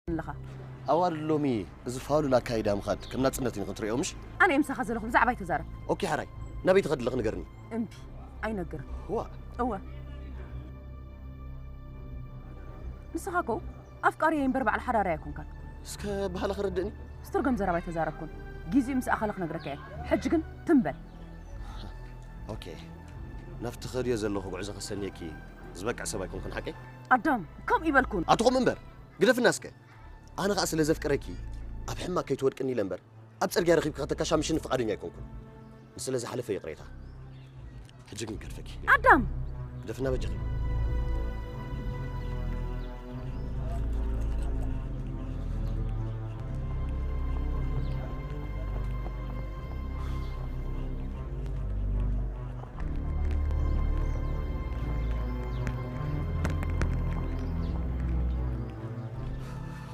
ኣለኻ። ኣዋልድ ሎሚ እዚ ፋሉል ኣካይዳ ምኻድ ከም ናጽነት ኢና ክንትሪኦ ምሽ? ኣነ እየ ምሳኻ ዘለኹ፣ ብዛዕባ ኣይተዛረብ። ኦኬ ሓራይ፣ ናበይ ትኸድ ኣለኺ ንገርኒ። እምቢ፣ ኣይነግርን። ዋ እወ፣ ንስኻ ኮ ኣፍቃሪ እምበር በዓል ሓዳሪ ኣይኮንካን። እስከ ባህላ ክረድእኒ። ስትርጎም ዘረባ ኣይተዛረብኩን። ግዜኡ ምስ ኣኸለ ክነግረካ እየ። ሕጂ ግን ትም በል። ኦኬ፣ ናብቲ ከድዮ ዘለኹ ጉዕዞ ከሰንየኪ ዝበቅዕ ሰብ ኣይኮንኩን ሓቀይ? ኣዳም፣ ከምኡ ይበልኩን። ኣትኹም እምበር ግደፍና እስከ። ኣነ ኸኣ ስለ ዘፍቅረኪ ኣብ ሕማቅ ከይትወድቅኒ ኢለ እምበር ኣብ ጽርግያ ረኺብኪ ከተካሻምሽኒ ፍቓደኛ ኣይኮንኩን። ንስለ ዝሓለፈ ይቕሬታ። ሕጂ ግን ገድፈኪ። ኣዳም፣ ግደፍና በጃኺ።